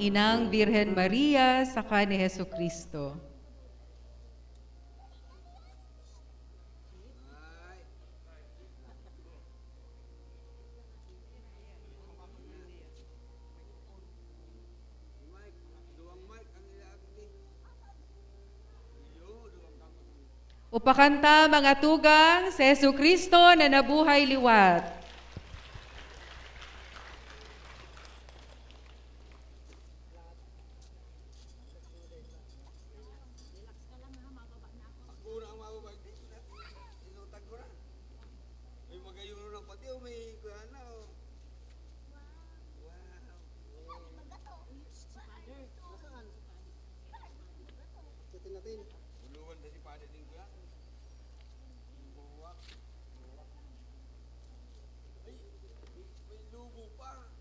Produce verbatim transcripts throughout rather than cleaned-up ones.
Inang Birhen Maria saka ni Jesu-Cristo. Upakan ta, mga tugang, si Jesu-Cristo na nabuhay liwat. Ako na ang mababa. Inutang ko na. May magayuno na pati, oh, may kuya na, oh. Wow. Wow. Nasaan? Sa tinatin. Uluan na si Padre din, kuya. Buwak. Buwak. Ay, may, may lubo pa.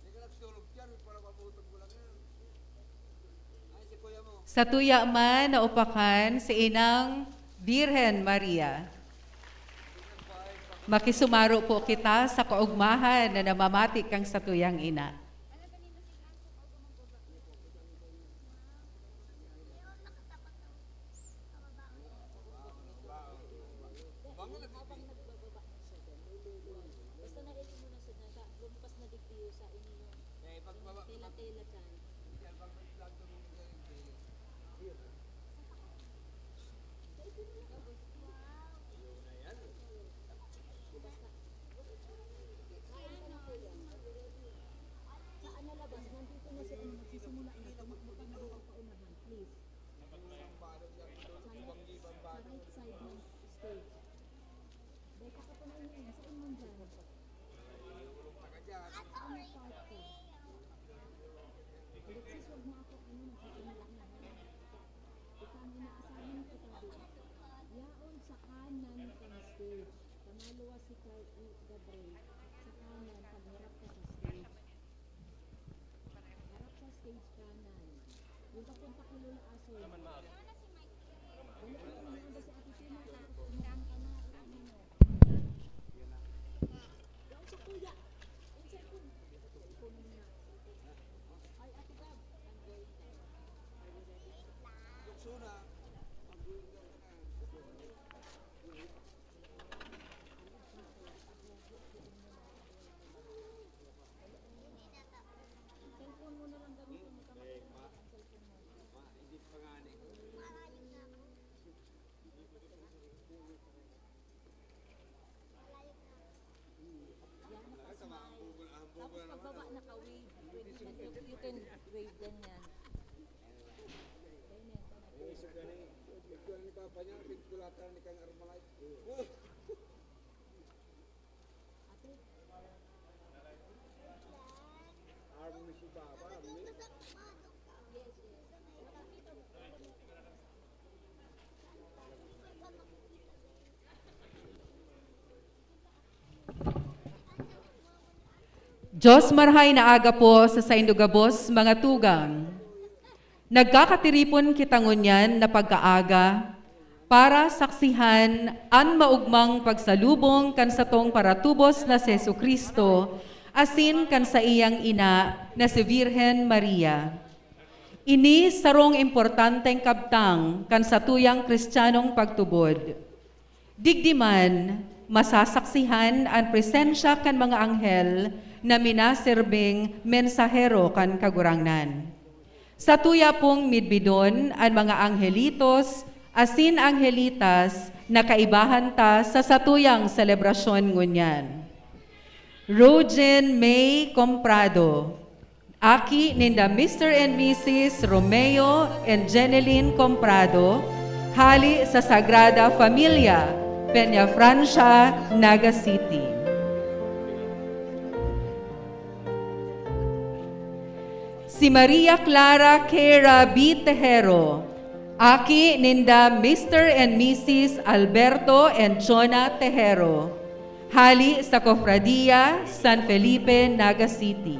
Hindi ka nagsulog dyan, para mabutog ko lang yan. Ay, si kuya mo. Satuya man na upakan si Inang Birhen Maria. Makisumaro po kita sa kaugmahan na namamati kang satuyang ina. Basta nailing mo na sa daga, lumpas na digdi sa inyo yung tela-tela dyan. Saan na labas? Nandito na si ano, magsisimula na. Tumakbo ka na doon paunahan, please. Sa left, sa right side ng stage. Beta ka pa na yun. Saan man dyan? Ano part ka? Alexis, wag mo ako, ano, nakikita na, ha? Ikaw ang inaasahan ko, sabi. Yaon sa kanan kang stage. Pangalawa si Carl E. Gabriel. Sa kanan, pagharap ka sa stage. Harap sa stage kanan. Yung papunta kay Lola Asoy. Wala na, wala na si Ate Tina. Tapos, ano, ano, ano, ano. Yung sa kuya. Yung cellphone. Cellphone mo na. Tapos pagbaba, naka-wave. Pwede na, you can wave ganyan. Ganyan, ganyan. Ito ni Papa niya, pigkulatan ni Kang Armalay. Ate. Army si Papa, army. Yes, yes. Diyos, marahay na aga po sa saindo gabos, mga tugang. Nagkakatiripon kita ngunyan na pagkaaga para saksihan an maogmang pagsalubong kan satong paratubos na si Jesu-Cristo asin kan saiyang ina na si Virgen Maria. Ini sarong importanteng kabtang kan satuyang Kristiyanong pagtubod. Digdi man, masasaksihan an presensya kan mga anghel na minaserbing mensahero kan Kagurangnan. Satuya pong midbidon an mga anghelitos asin anghelitas na kaibahan ta sa satuyang selebrasyon ngunyan. Rogen May Comprado, aki ninda Mister and Missus Romeo and Jeneline Comprado, hali sa Sagrada Familia, Peñafrancia, Naga City. Si Maria Clara Kera B. Tejero, aki ninda Mister and Missus Alberto and Chona Tejero, hali sa Cofradia, San Felipe, Naga City.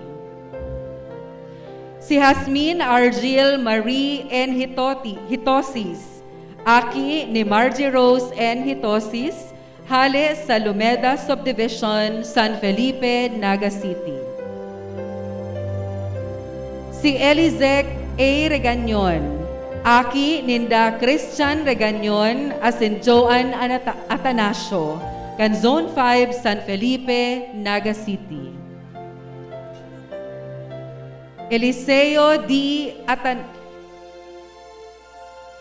Si Jasmine Argil Marie N. Hitoti-, Hitosis, aki ni Margie Rose N. Hitosis, hale sa Lumeda Subdivision, San Felipe, Naga City. Si Elizek A. Regañon, aki ninda Christian Regañon asin Joan Anata-, Atanasio, kan Zone five, San Felipe, Naga City. Eliseo D. Atan-,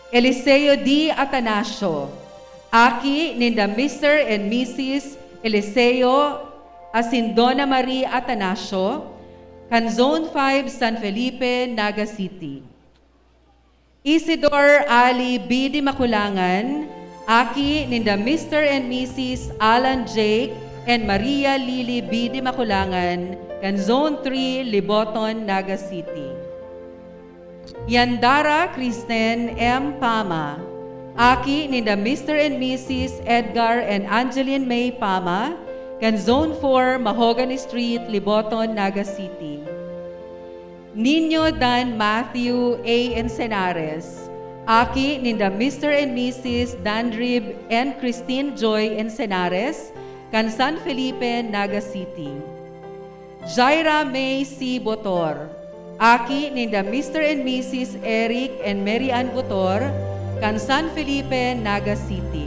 Eliseo D. Atanasio, aki ninda Mister and Missus Eliseo asin Dona Marie Atanasio, kan Zone five, San Felipe, Naga City. Isidor Ali B. de Maculangan, aki ninda Mister and Missus Alan Jake and Maria Lily B. de Maculangan, kan Zone three, Liboton, Naga City. Yandara Kristen M. Pama, aki ninda Mister and Missus Edgar and Angeline May Pama, kan Zone four, Mahogany Street, Liboton, Naga City. Niño Dan Matthew A. Encenares, aki ninda Mister and Missus Danrib and Christine Joy Encenares, kan San Felipe, Naga City. Jaira May C. Botor, aki ninda Mister and Missus Eric and Mary Ann Botor, kan San Felipe, Naga City.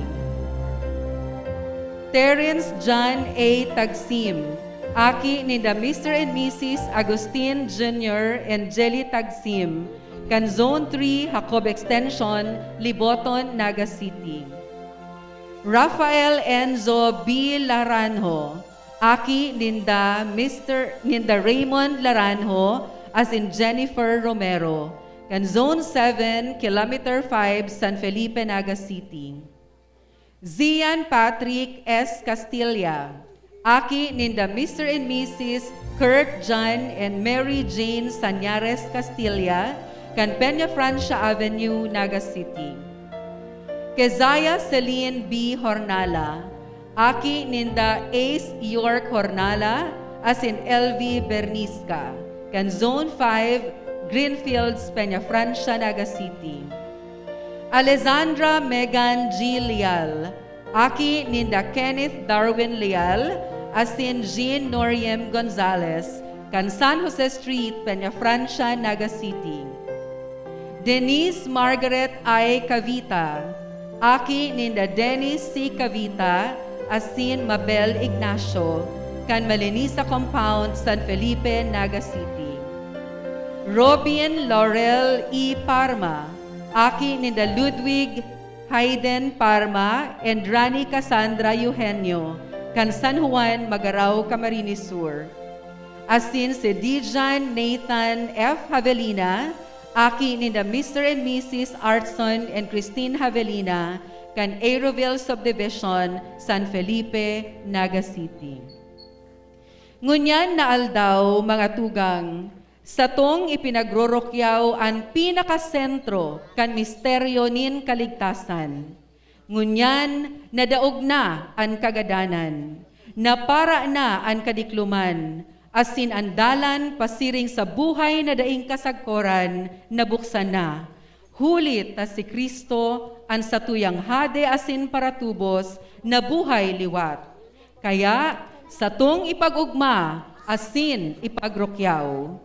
Terence John A. Tagsim, aki ninda Mister and Missus Agustin Junior and Jelly Tagsim, kan Zone three, Jacob Extension, Liboton, Naga City. Rafael Enzo B. Laranjo, aki ninda Mister, ninda Raymond Laranjo, asin Jennifer Romero, kan Zone seven, Kilometer five, San Felipe, Naga City. Zian Patrick S. Castilla, aki ninda Mister and Missus Kurt John and Mary Jane Sañares Castilla, kan Peñafrancia Avenue, Naga City. Keziah Celine B. Hornala, aki ninda Ace York Hornala asin L V Bernisca, kan Zone five, Greenfields, Peñafrancia, Naga City. Alessandra Megan G. Leal, aki ninda Kenneth Darwin Leal asin Jean Noriem Gonzalez, kan San Jose Street, Peñafrancia, Naga City. Denise Margaret I. Cavita, aki ninda Dennis C. Cavita asin Mabel Ignacio, kan Malinisa Compound, San Felipe, Naga City. Robin Laurel E. Parma, aki ninda Ludwig Hayden Parma and Rani Cassandra Eugenio, kan San Juan, Magarao, Camarines Sur. Asin si Dijan Nathan F. Havelina, aki ninda Mister and Missus Artson and Christine Havelina, kan Aeroville Subdivision, San Felipe, Naga City. Ngunyan na aldaw, mga tugang, satong ipinagrorokyaw an pinakasentro kan misteryo nin kaligtasan. Ngunyan, nadaog na an kagadanan, napara na an kadikloman, asin an dalan pasiring sa buhay na daing kasagkoran nabuksan na. Huli ta si Cristo, an satuyang Hade asin Paratubos, nabuhay liwat. Kaya, satong ipag-ogma asin ipagrokyaw.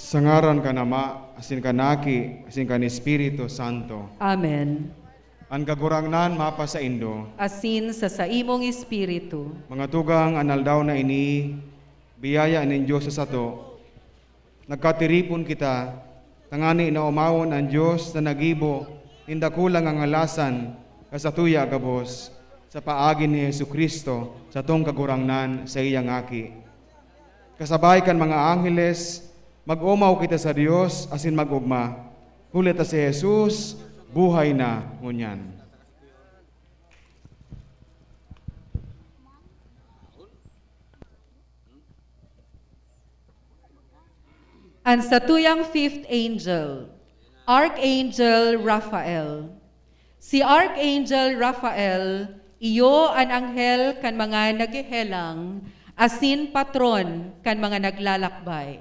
Sa ngaran kan Ama, asin kan Aki, asin kan Espiritu Santo. Amen. An Kagurangnan mapasaindo. Asin sa saimong espiritu. Mga tugang, an aldaw na ini, biyaya nin Dios sa sato. Nagkatiripon kita, tangani na omawon an Dios na naggibo nin dakulang ngangalasan kan satuya gabos, sa paagi ni Jesu-Cristo, satong Kagurangnan, saiyang Aki. Kasabay kan mga angheles, mag-omaw kita sa Dios asin mag-ogma, huli ta si Jesus buhay na ngunyan. An satuyang fifth angel, Archangel Raphael. Si Archangel Raphael, iyo an anghel kan mga naghehelang asin patron kan mga naglalakbay.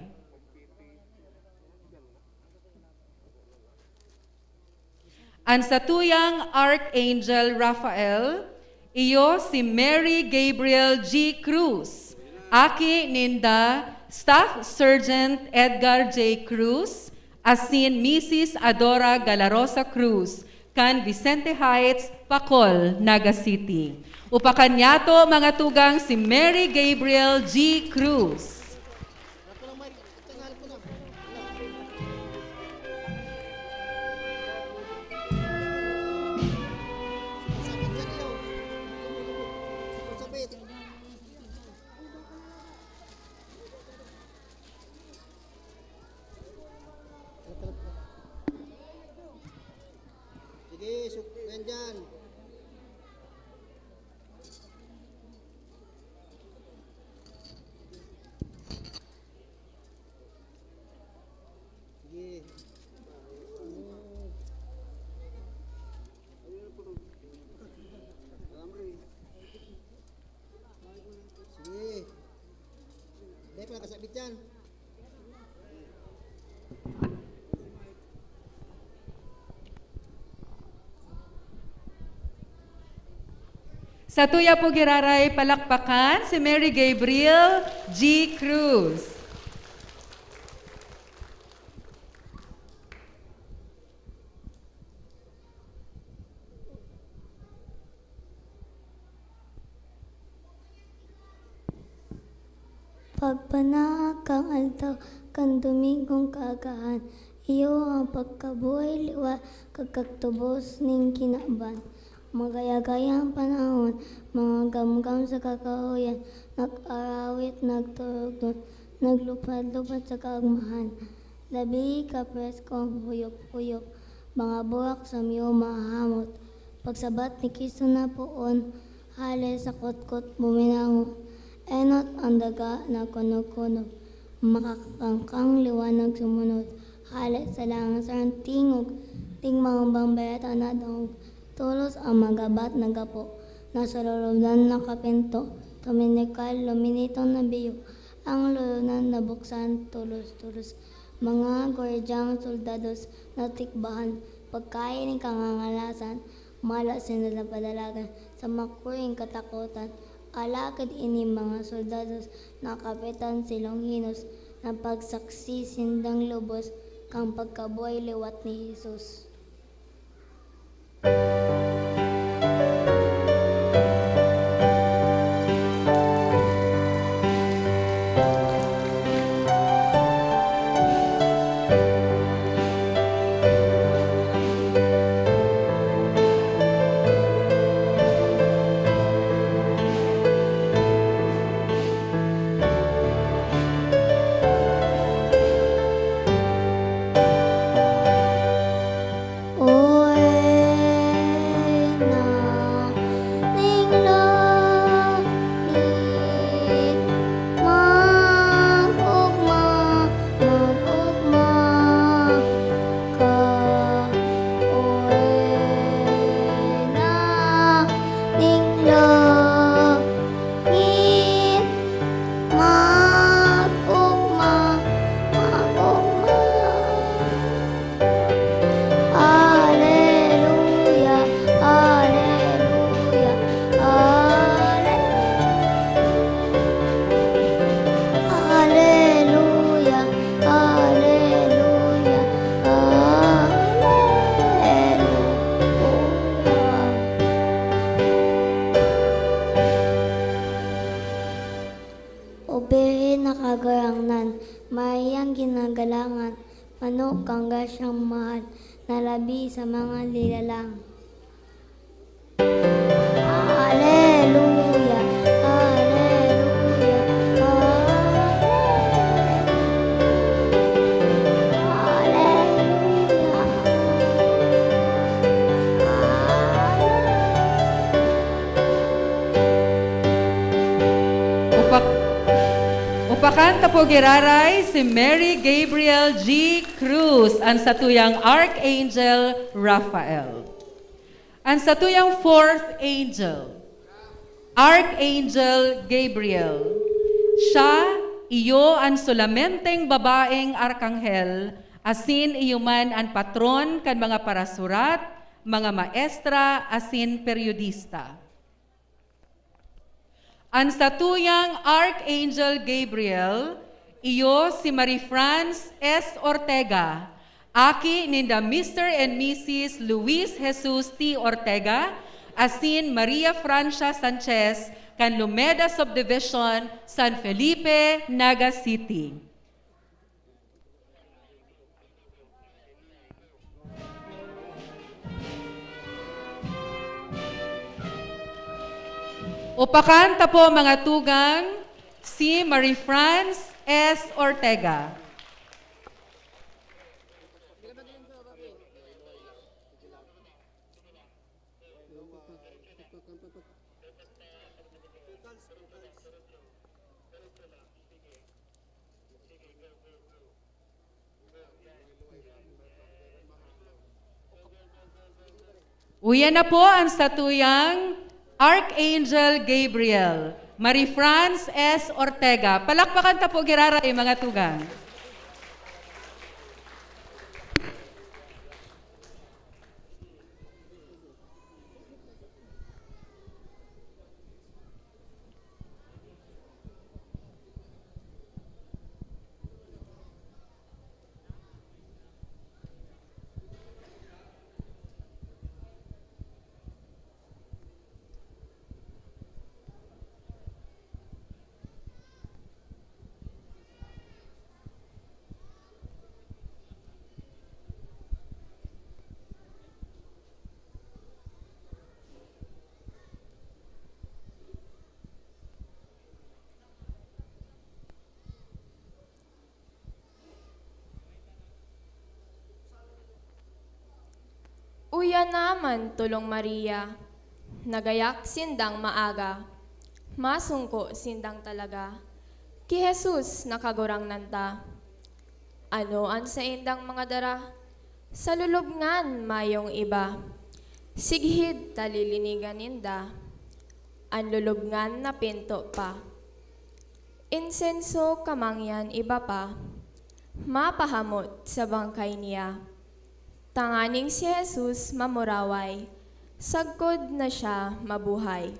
An satuyang Archangel Raphael, iyo si Mary Gabriel G. Cruz, aki ninda Staff Sergeant Edgar J. Cruz, asin Misis Adora Galarosa Cruz, kan Vicente Heights, Pacol, Naga City. Upakan niyato, mga tugang, si Mary Gabriel G. Cruz. Sige, suk-, nandyan. Sige. Sige. Dai pa nakasabit yan. Satuya po giraray palakpakan si Mary Gabriel G. Cruz. Pagpanaak kan aldaw kan Domingong kaagahan, iyo an pagkabuhay liwat kan kagtubos nin kinaban. Magaya-gaya an panahon, mga gamgam sa kakahoyan, nag-arawit, nagturugdon, naglupad-lupad sa kaagmahan. Labi kapresko an huyop-huyop, mga burak sa miyo mahahamot. Pagsabat ni Cristo na poon, hale sa kotkot buminangon. Enot an daga na kunog-kunog, makakangkang liwanag sumunod. Hale sa langit sarong tingog, tingog mambambaya ta nadangog. Tolos an magabat na gapo, nasa lulubdan nakapinto, tuminikal, luminitong nabiyo, ang lulubdan nabuksan, tolos-tolos. Mga gwardyang soldados natikbahan, pagkain nin kangangalasan, malas sinda padalagan sa makuring katakotan. Alagad ini mga soldados na kapitan si Longinos, napagsaksi sindang lubos kan pagkabuhay liwat ni Jesus. Ngit mag-ogma, mag-ogma. Aleluya, aleluya, ale-, aleluya, aleluya, aleluya. O Birhen na Kagurangnan, Mariang ginagalangan, mano kan grasyang mahal, na labi sa mga lilalang. Aleluya! Aleluya! Aleluya! Aleluya! Upak-, upakan ta po giraray si Mary Gabriel G. Cruz, an satuyang Archangel Raphael. An satuyang fourth angel, Archangel Gabriel. Siya, iyo an solamenteng babaeng arkanghel, asin iyo man an patron kan mga parasurat, mga maestra, asin peryodista. An satuyang Archangel Gabriel, iyo si Marie France S. Ortega, aki ninda Mister and Missus Luis Jesus T. Ortega asin Maria Francia Sanchez, kan Lumeda Subdivision, San Felipe, Naga City. Upakan ta po, mga tugang, si Marie France S. Ortega. Uya na po an satuyang Archangel Gabriel, Marie France S. Ortega. Palakpakan ta po giraray, mga tugang. Kuya naman tolong Maria, nagayak sindang maaga, masungko sindang talaga ki Jesus na Kagurangnan ta. Ano an saindang mga dara? Sa lulubngan mayong iba. Sighid ta lilinigan ninda. An lulubngan na pinto pa. Insenso kamangyan iba pa, mapahamot sa bangkay niya. Tanganing si Jesus mamuraway, sagkod na siya mabuhay.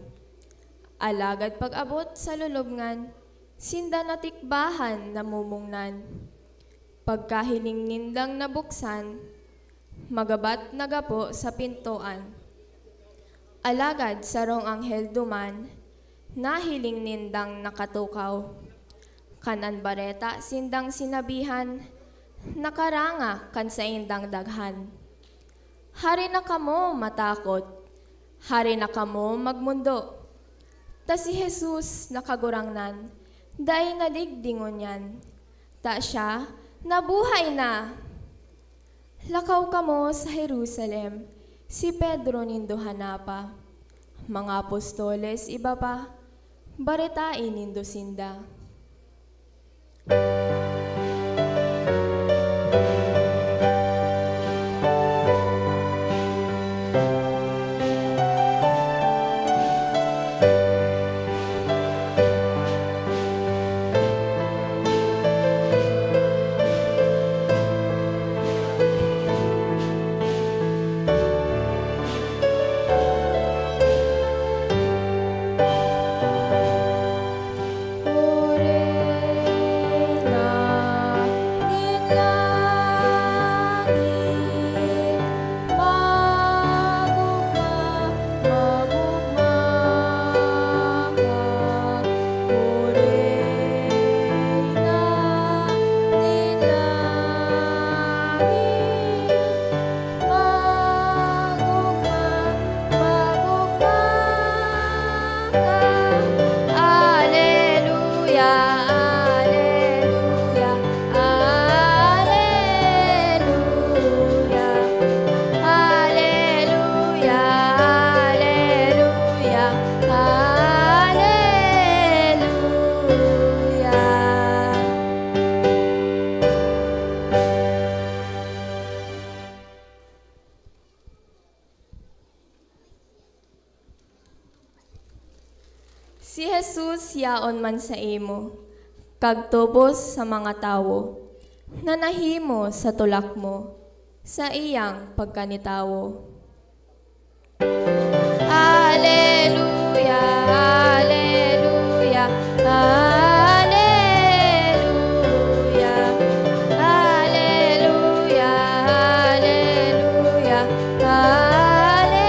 Alagad pag-abot sa lulubngan, sinda natikbahan namumungnan. Pagkahiling nindang nabuksan, magabat na gapo sa pintoan. Alagad sarong anghel duman, nahiling nindang nakatukaw. Kan an bareta sindang sinabihan, nakaranga kan saindang daghan. Hari na kamo matakot, hari na kamo magmundo. Ta si Jesus na Kagurangnan, dai nadigdi ngunyan. Ta siya nabuhay na! Lakaw kamo sa Jerusalem, si Pedro nindo hanapa. Mga apostoles iba pa, baretai nindo sinda. Mag-ogma, mag-ogma ka. Aleluya, aleluya, aleluya. Aleluya, aleluya, aleluya. Si Jesus yaon man saimo, kagtubos sa mga tawo, na nahimo sa tulak mo, saiyang pagkanitawo. Aleluya, aleluya, aleluya, aleluya, aleluya, aleluya.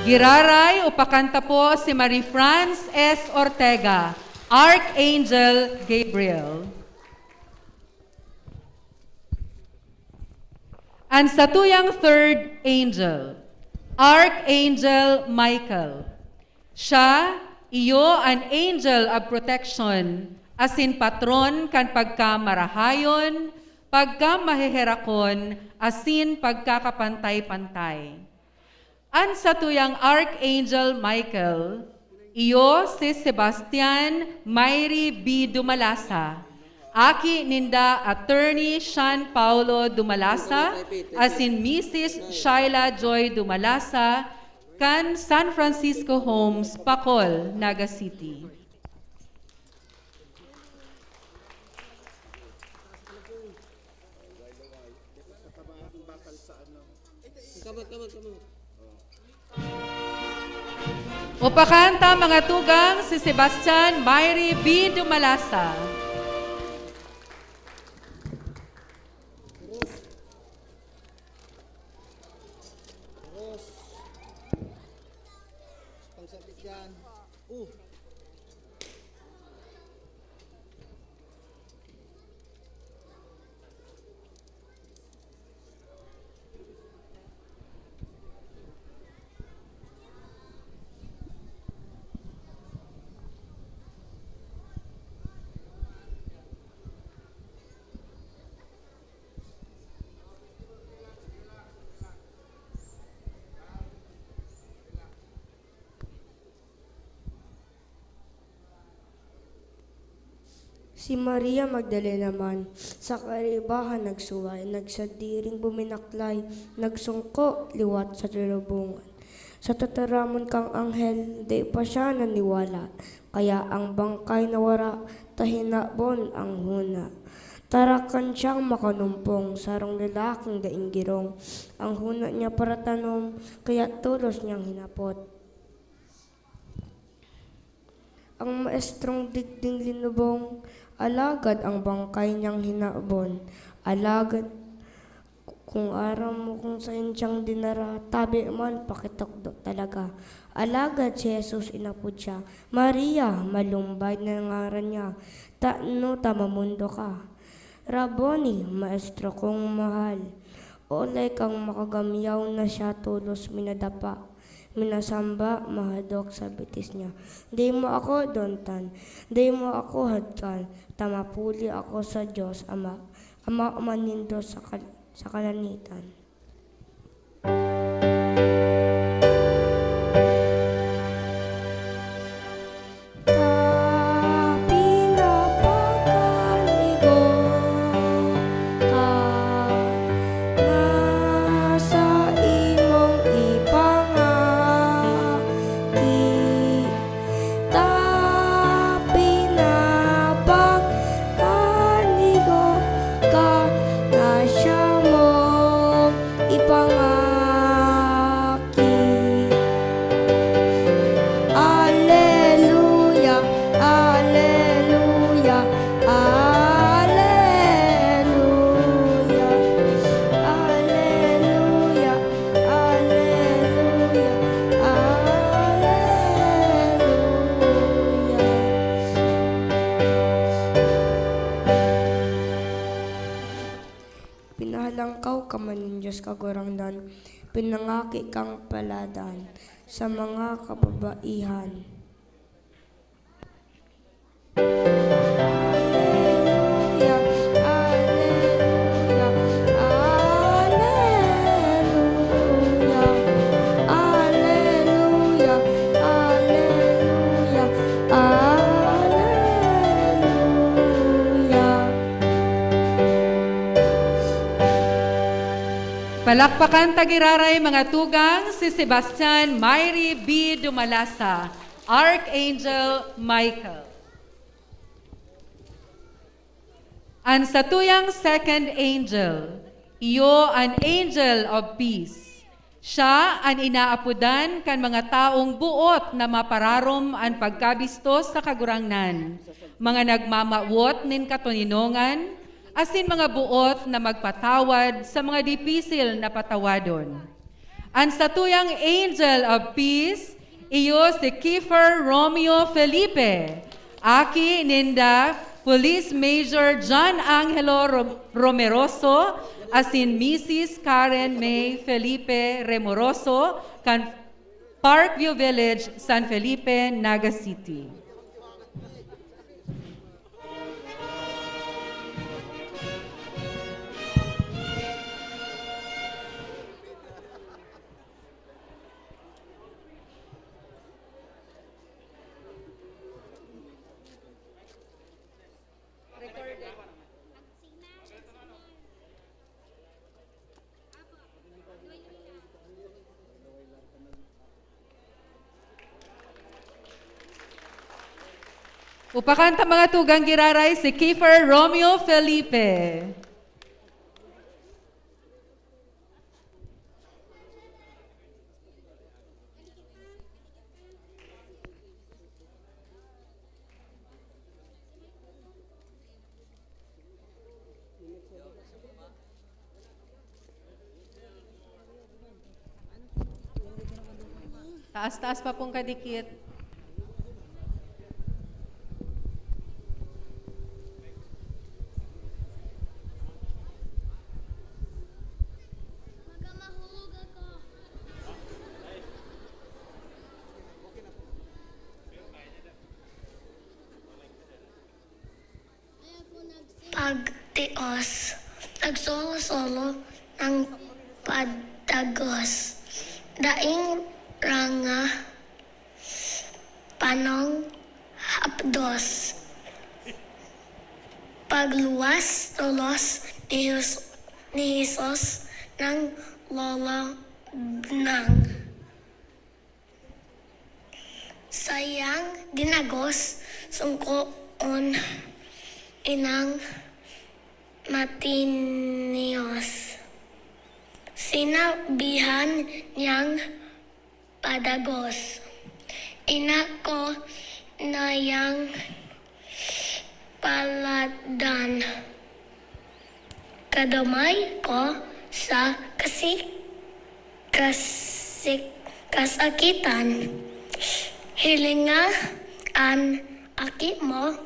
Giraray o pakanta po si Marie France S. Ortega, Archangel Gabriel. An satuyang third angel, Archangel Michael. Siya iyo an angel of protection, asin patron kan pagkamarahayon, pagkamaheherakon, asin pagkakapantay-pantay. An satuyang Archangel Michael, iyo si Sebastian Myri B. Dumalasa, aki ninda Attorney Sean Paulo Dumalasa asin Misis Shyla Joy Dumalasa, kan San Francisco Homes, Pacol, Naga City. Upakanta, mga tugang, si Sebastian Myri B. Dumalasa. Si Maria Magdalena man, sa kaibahan nagsuway, nagsadiring buminaklay, nagsungko liwat sa lulubongan. Sa tataramon kang anghel, di pa siya naniwala, kaya ang bangkay nawara, ta hinabon ang huna. Tarakan siyang makanumpong, sarong lalaking daing girong. Ang huna niya paratanom, kaya tolos niyang hinapot. Ang maestrong digding linubong, alagad ang bangkay niyang hinabon. Alagad kung aram mo kung saen siyang dinara, tabi man, pakitukdo talaga. Alagad si Jesus inapod siya, "Maria," malumbay na ngaran niya, "tano ta mamondo ka?" "Rabboni, maestro kong mahal." Olay kang makagamyaw na siya tolos minadapa, minasamba, mahadok sa bitis niya. "Dai mo ako dontan, dai mo ako hadkan, ta mapuli ako sa Dios Ama, Ama man nindo sa kal-, sa kalangitan." Ta pinapakanigo ka na saimong ipangaki, ta pinapakanigo ka na siya mong ipangaki. Aleluya, aleluya, aleluya, aleluya, aleluya, aleluya. Pinahalangkaw ka man nin Dios Kagurangnan, pinangaki kang paladan sa mga kababaihan. Aleluya, aleluya, aleluya, aleluya, aleluya, aleluya. Palakpakan ta giraray, mga tugang, si Sebastian Myrie B. Dumalasa, Archangel Michael. An satuyang second angel, iyo an angel of peace. Siya an inaapodan kan mga taong boot na mapararom an pagkabistos sa Kagurangnan, mga nagmamawot nin katoninongan, asin mga boot na magpatawad sa mga dipisil na patawadon. An satuyang angel of peace, iyo si Kiefer Romeo Felipe, aki ninda Police Major John Angelo Rom-, Romeroso, asin Missus Karen May Felipe Remoroso, kan Parkview Village, San Felipe, Naga City. Upakan ta, mga tugang, giraray si Kiefer Romeo Felipe. Taas-taas pa pong kadikit. Baka mahulog ako. Pagtios, nagsolo-solo ng padagos, daing ranga, panong hapdos. pagluwas tolos ni Jes-, ni Jesus nang lolobnang. Sayang dinagos sungkoon inang Matinios. Sinabihan niyang padagos, "Ina ko nayang paladan. Kadamay ko sa kasi-, kasi-, kasakitan. Hilinga an aki mo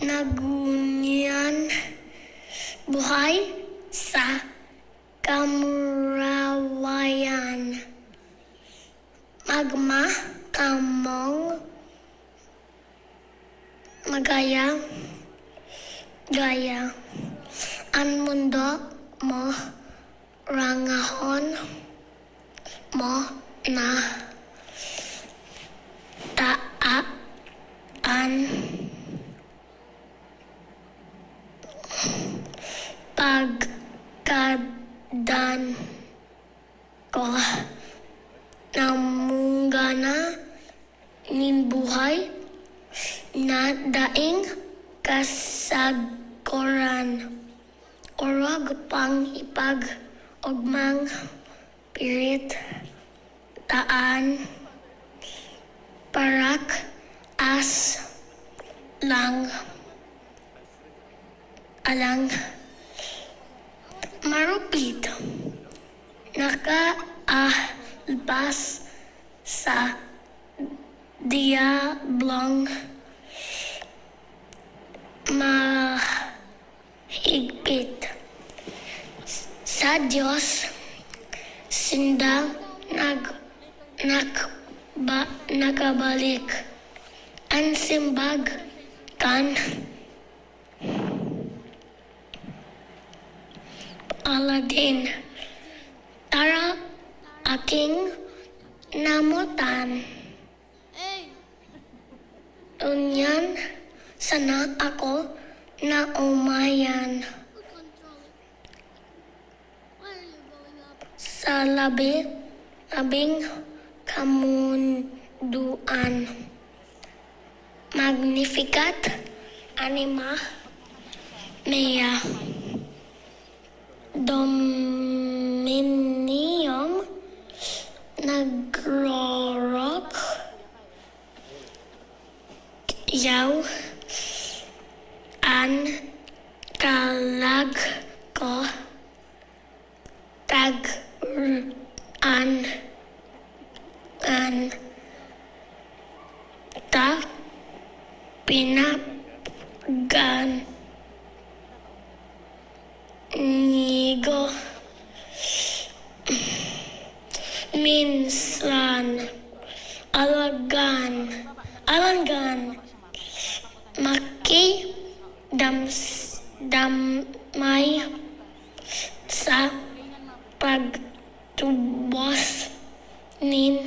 na ngunyan buhay sa kamurawayan. Magma kamong magaya-gaya. An mundo mo, rangahon mo na taa an pagkadan ko. Namunggana nin buhay na daing kasagkoran. Orog pang ipag-ogmang pirit, taan, parak, as, lang, alang, marupit, nakaalpas sa Diablong mahigpit. Sa Dios sinda nag-, nakba-, nakabalik. An simbag kan Aladin, "Tara, aking namotan." Ngunyan sana ako naomayan sa labi, labing kamundoan. Magnificat anima mea. Dominium nagrorok yaw an kalag ko. Tag-, an, an, ta, pinagan, nigo, minsan, alagan, alangan, maki, dams-, damay, sa pagtubos nin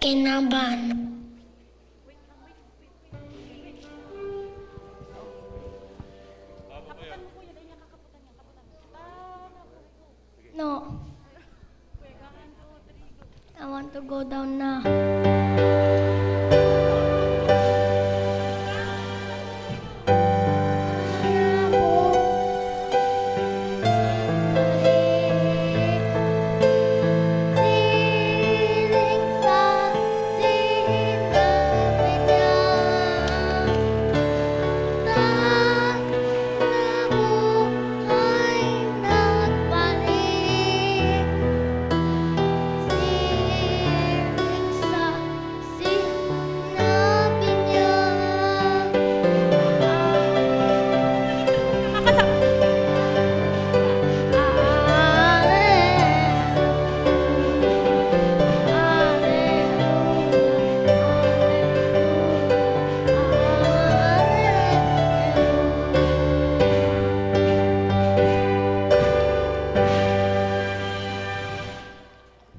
kinaban. No. I want to go down na. Siring sa sinabi niya. Aleluya, aleluya, aleluya, aleluya.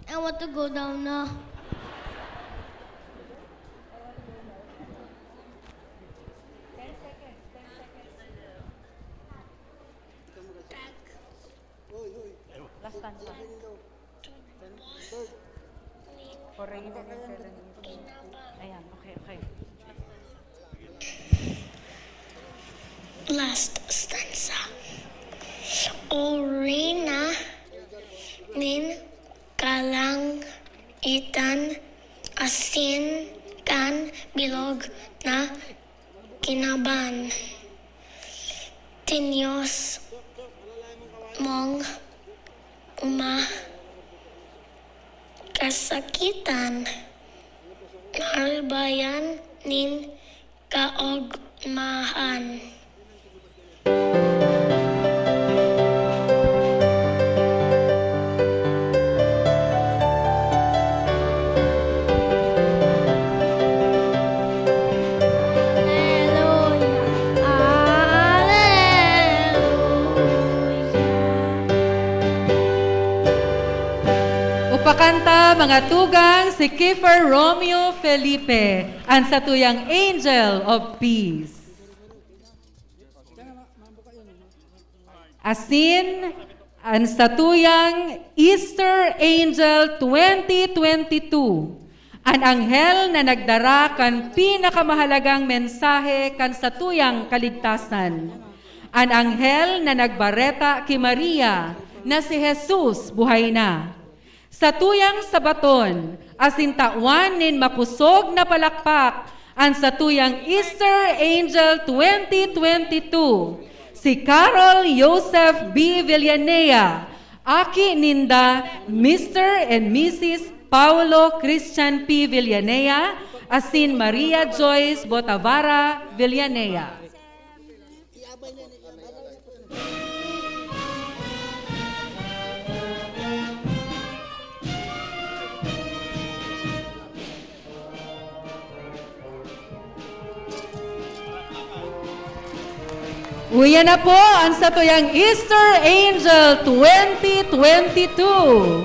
I want to go down na. Ayan, okay, okay. Last stanza. O Reyna nin kalangitan, asin kan bilog na kinaban, tinios mong uma kasakitan, naribayan nin kaogmahan. Upakanta, mga tugang, si Kiefer Romeo Felipe, an satuyang Angel of Peace. Asin, an satuyang Easter Angel twenty twenty-two, an anghel na nagdara kan pinakamahalagang mensahe kan satuyang kaligtasan. An anghel na nagbareta ki Maria na si Jesus buhay na. Satuyang sabaton asin tawan nin makosog na palakpak an satuyang Easter Angel twenty twenty-two, si Carol Joseph B. Villanea, aki ninda Mister and Missus Paulo Christian P. Villanea asin Maria Joyce Botavara Villanea. Uya na po an satuyang Easter Angel twenty twenty-two.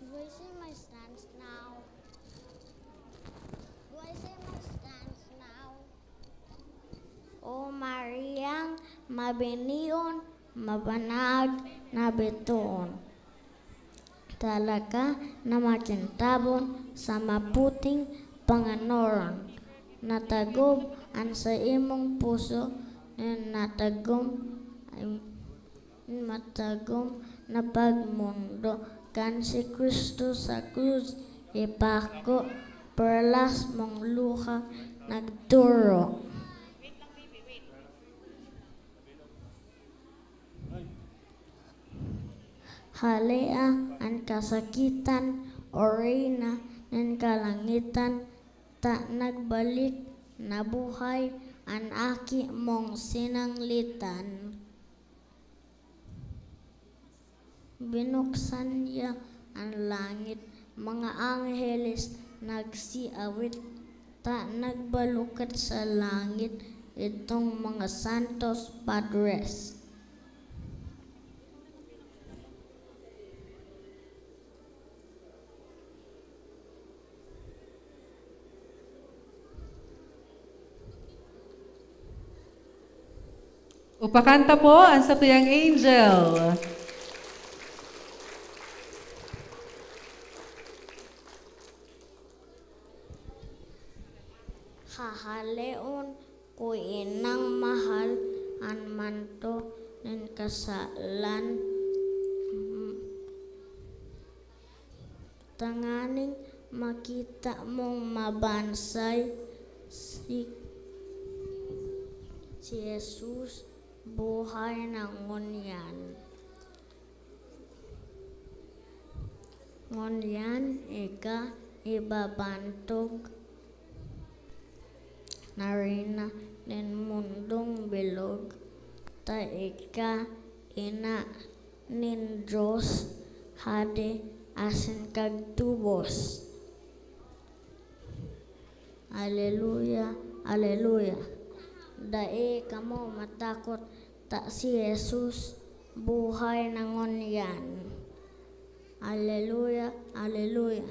Do I say my stance now? Do I say my stance now? O Mariang mabinion, mabanag na bitoon, talaka na makintabon sa maputing panganoron, natagob an saimong puso nin natagom matagom na pagmondo. Kan si Cristo sa krus ipako, perlas mong luha nagturo. Halea an kasakitan, o Reyna nin kalangitan, ta nagbalik na buhay an Aki mong sinanglitan. Binuksan niya an langit, mga angheles nagsiawit, ta nagbalukat sa langit itong mga santos padres. Upakanta po an satuyang angel. Hahaleon ko, inang mahal, an manto nin kasalan, tanganing makita mong mabansay si, si Jesus buhay na ngunyan. Ngunyan ika ibabantog na reyna nin mundong bilog, ta ika ina nin Dios, Hade asin Kagtubos. Aleluya, aleluya. Dai kamo matakot, ta si Jesus buhay na ngunyan. Aleluya, aleluya.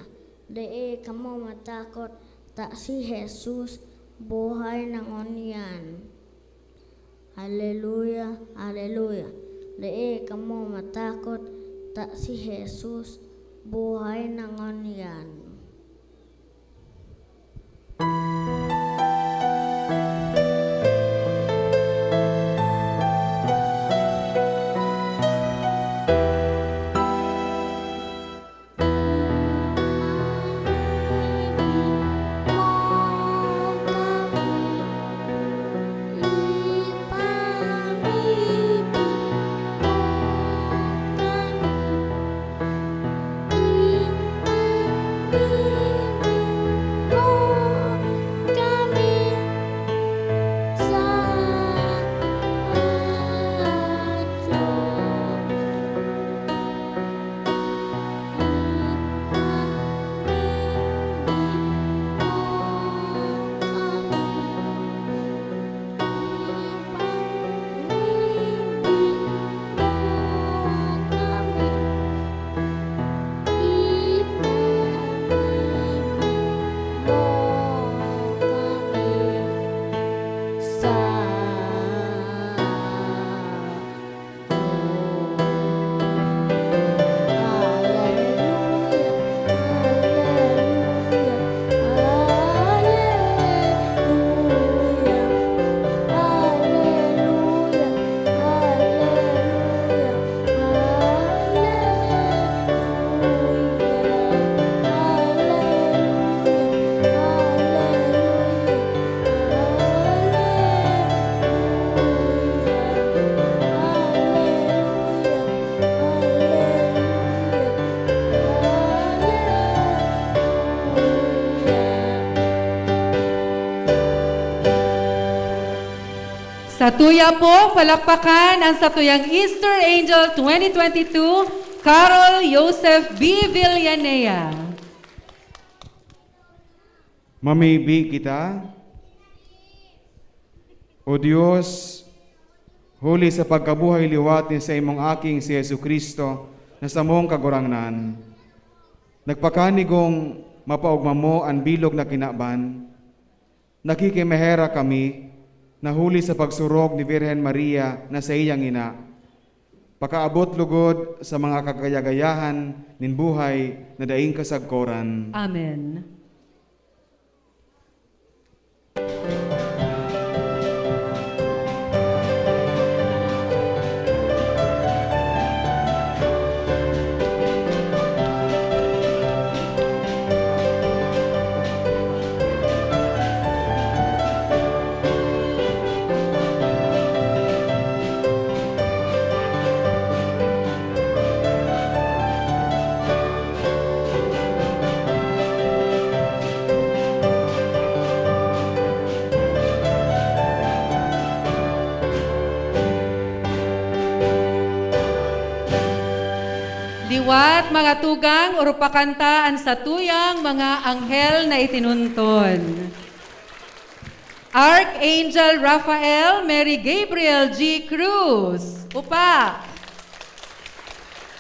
Dai kamo matakot, ta si Jesus buhay na ngunyan. Aleluya, aleluya. Dai kamo matakot, ta si Jesus buhay na ngunyan. Satuya po, palakpakan ang satuyang Easter Angel twenty twenty-two, Carol Joseph B. Villanea. Mamibi kita. O Dios, huli sa pagkabuhay liwat ni saimong Aking si Jesu-Cristo na samong Kagurangnan, nagpakanigong mapaogma mo an bilog na kinaban, nakikimaherak kami na huli sa pagsurog ni Birhen Maria na saiyang ina, pakaabot lugod sa mga kagaya-gayahan nin buhay na daing kasagkoran. Amen. Liwat, mga tugang, urupakanta an satuyang mga anghel na itinunton. Archangel Raphael, Mary Gabriel G. Cruz, upa.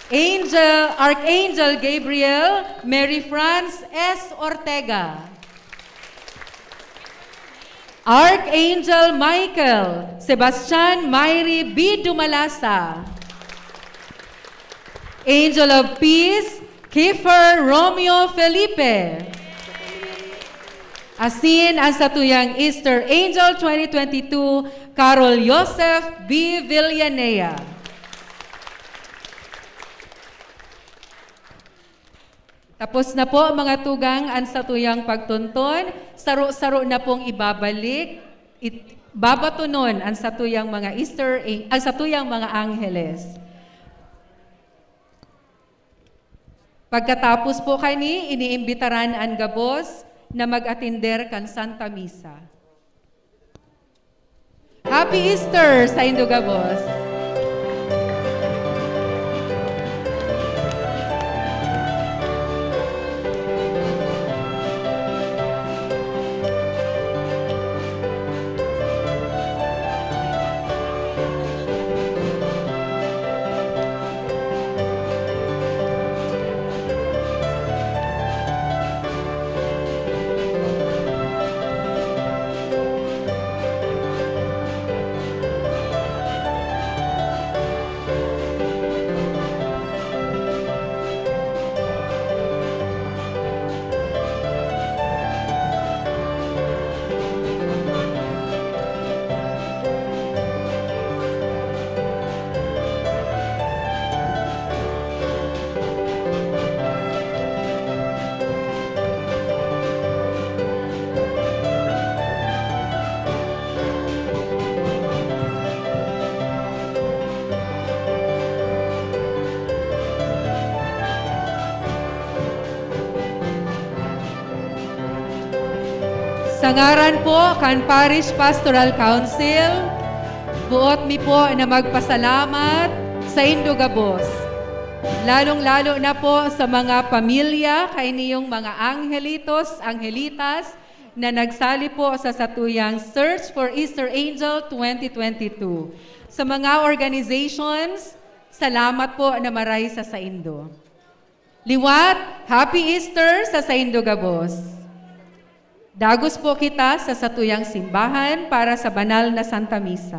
Angel, Archangel Gabriel, Mary Franz S. Ortega. Archangel Michael, Sebastian Myri B. Dumalasa. Angel of Peace, Kiefer Romeo Felipe. Asin an satuyang Easter Angel twenty twenty-two, Carol Joseph B. Villanea. Tapos na po, mga tugang, an satuyang pagtonton. Saro-saro na pong ibabalik, it-, babatonon an satuyang mga Easter, ang satuyang mga angheles. Pagkatapos po kani, iniimbitaran an gabos na mag-atender kan Santa Misa. Happy Easter saindo gabos! Sa ngaran po kan Parish Pastoral Council, buot mi po na magpasalamat saindo gabos. Lalong-lalo na po sa mga pamilya, kainiyong mga anghelitos, anghelitas, na nagsali po sa satuyang Search for Easter Angel twenty twenty-two. Sa mga organizations, salamat po na maray sa saindo. Liwat, Happy Easter sa saindo gabos. Dagos po kita sa satuyang simbahan para sa banal na Santa Misa.